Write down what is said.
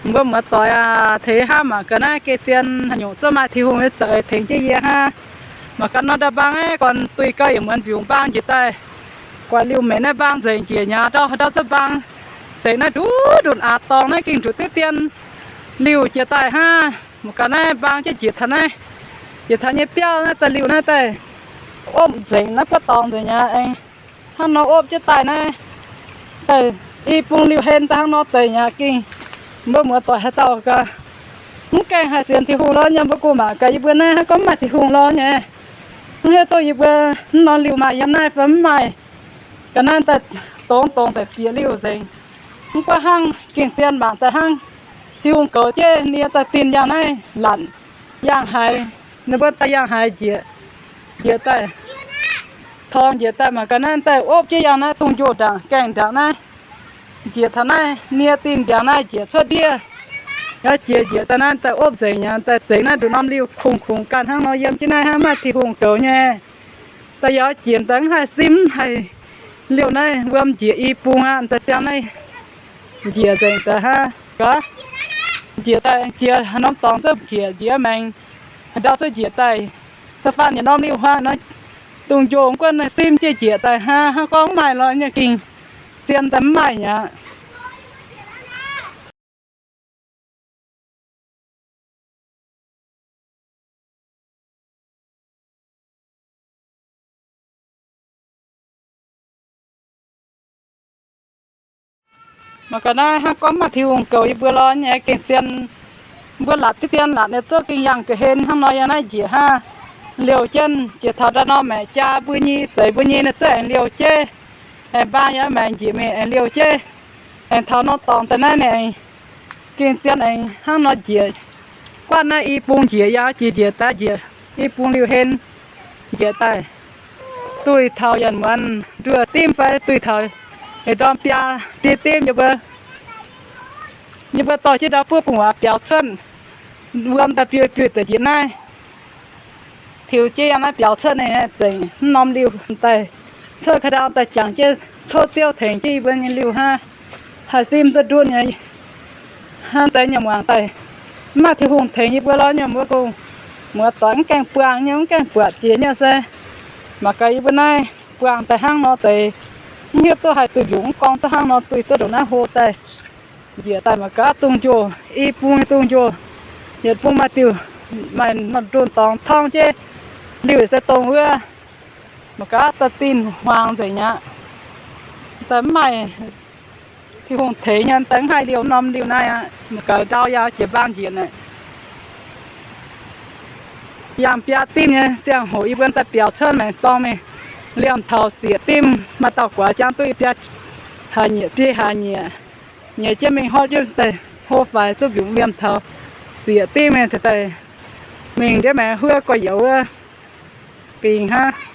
Mbuo muoz-doic aac, tengx hnangv mangc gaax naaiv geh zien haaix nyungc zungv maaih Tin-Hungh nyei za'eix tengx jienv yie hnangv. Mangc gaax nor ndau mbaang aeqv, gorn duih gau yietc muonz mbiungc mbaang njiec daaih, guaix liuh mengc naaiv mbaang nzengc njiec nyaax ndau, ndau zungv mbaang nzengc naaiv nduqc nduqc aax dorngx naaiv gengh nduqc diqv dien liuh jiex daaih hnangv. Mangc gaax naaiv mbaang jienv njiec taux naaiv, njiec taux nyei biauv naaiv daaih liuh naaiv daaih opv nzengc naaiv buov dorngx nzengc nyaax aengx hnangv nor opv jienv daaih naaiv daaih i bung liuh hen daaih hnangv nor deix nyaax gengh mbuo muoz-doic haaix dauh gaax mv gaengh haih sienx Tin-Hungh lorz nyei. Mbuo gu mangc gaax yie mbuo naaiv hnangv gorngv mv maaih Tin-Hungh lorz nyei. Mv hiuv duqv yie mbuo mv norm liuh maaih yiem naaiv fai mv maaih. Ga'naaiv daaih dongz dongz daaih bieqc liuh nzengc. Mv gunv hnangv gengh zien mangc daaih hnangv Tin-Hungh goux jienv nie daaih dinh yangh naaiv lanc yangh haaix, ninh mbuo daaih yangh haaix njiec, njiec daaih torng njiec daaih mangc gaax naaiv daaih opv jienv yangh naaiv dungz-njoh ndaangc gaengh ndaangc naaiv njiec taux naaiv nie dinh ndaangc naaiv njiec cuotv ndiev. Yaac jiex njiec daaih naaiv daaih opv nzengc nyaax daaih zengc naaiv nduqc norm liuh kungx kungx ganh hnangv nor yiem jienv naaiv hnangv maaih Tin-Hungh goux nyei. Daaih yaac jiex daaih mv haih simv haic liuh naaiv wuom njiec i bung aqv daaih ziangh naaiv njiec nzengc daaih hnangv gaax. Njiec daaih jiex haaix norm dorngx zungv njiec njiec maengx, haaix ndau zungv njiec daaih. Ca'faanh yietc norm liuh hnangv nor, dungz-njoh mv gunv naaiv simv jienv njiec daaih hnangv, hnangv gorngv mv maaih lorz nyei gengh zien daaih mv maaih nyaax. Mangc gaax naaiv hnangv gorngv maaih Tin-Hungh goux yie mbuo lorz nyei gengh zien. Mbuo latc diqv dien latc nyei zouv gengh yangh ga'hlen hnangv nor yiem naaiv njiec hnangv. Liouh jienv jiex taux nda'norm maengc jaa mbuo nyei zeix mbuo nyei naaiv zouv aengx liouh jeiv. Aengx mbaang yaac maengc njiec mingh aengx liouh jeiv. Aengx taux norm dorngx daaih naaiv ninh aengx gengh zien aengx hnangv nor njiec. Guanh naaiv i bung njiec yaac jiex njiec daaih njiec i bung liuh hlen njiec daaih. Duih taux yaac muonz nduoh dimv fai duih taux hec ndorm biaa biei dimv yie mbuo, yie mbuo dorh jienv ndau buov gu'nguaaz biaux cuotv. Wuom daaih biei biei deix njiec naaiv. Tiux jienv yangh naaiv biaux cuotv ninh zengc mv norm liuh daaih cuotv ka'ndau daaih jangx jienv tov Ziouv tengx jienv yie mbuo nyei liuh hnangv. Haih simv duqv nduov nyei hnangv deix nyei muangx daaih. Mv maaih Tin-Hungh tengx yie mbuo lorz nyei mbuo gong muoz-doic mv gaengh buangh nyei mv gaengh buatc jiex nyei se mangc gaax yie mbuo naaiv buangh daaih hnangv nor deix. Mv hiuv duqv haih duih mbiungc mv gorngv za'hnangv nor duih duqv ndongc naaiv hlo daaih. Njiec daaih mangc gaax dungz-njoh, i bung nyei dungz-njoh, yietc bung maaih diuh, maaih ndonh dorngx torngv jienv liuh se dongh wuov. Mangc gaax daaih dinh hmuangx nzengc aqv. Daaih mv maaih Tin-Hungh tengx nyei, daaih mv haih liouh norm liuh naaiv aqv. Mangc gaax ndau yaac jiex mbaang njiec naaic. Yangh biaa dimv nyei ziangh hoc yie mbuo daaih biaux cuotv maengx zorng mingh, liemh taux sieqv dimv maaih dauh guaax jangx duqv biaa haaix nyieqc, biei haaix nyieqc, nyeic jienv mingh hov jienv daaih hlo faix zuqv mbiungc liemh taux sieqv dimv mingh cingx daaih mingh ndiev maengx huov gorx-youz wuov bingx hnangv.